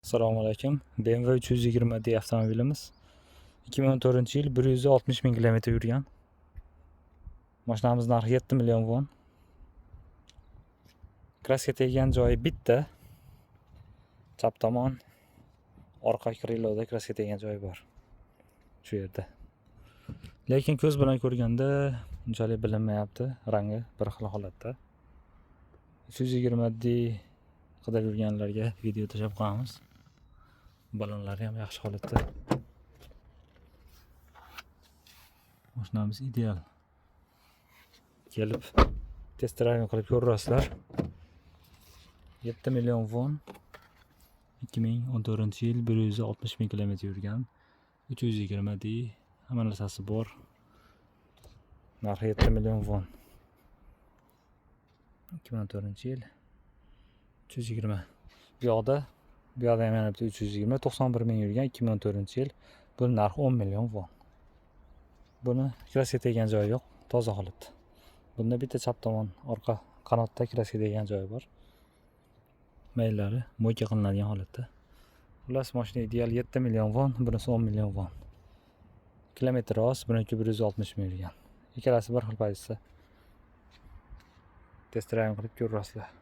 Assalomu alaykum. BMW 320d avtomobilimiz 2014-yil, 160 ming kilometr yurgan. Mashinamiz narxi 7 million won. Краска tegan joyi bitta. Chap tomon orqa крыло da краска tegan joyi bor. Shu yerda. Lekin ko'z bilan ko'rganda unchalik bilinmayapti, rangi bir xil holatda. 320d qidirib yurganlarga video tashlab qo'yamiz. Balonlari ham yaxshi holatda. Mashinamiz ideal. Kelib test driving qilib ko'rasizlar. 7 million won, 2014-yil, 160 ming kilometr yurgan 320d, hamma narsasi bor. Narxi 7 million won. 2014-yil 320. Bu yoqda ham yana bitta 320, 91 ming yurgan, 2014-yil. Buni narxi 10 million won. Buni краска tegan joyi yo'q, toza holatda. Bunda bitta chap tomon orqa qanotda краска tegan joyi bor. Mayllari мойка qilinadigan holatda. Xullas, mashina ideal, 7 million won, bunisi 10 million won. Kilometri oz, buniki 160 ming yurgan. Ikkalasi bir xil pozitsiya. Test driving qilib ko'rasizlar.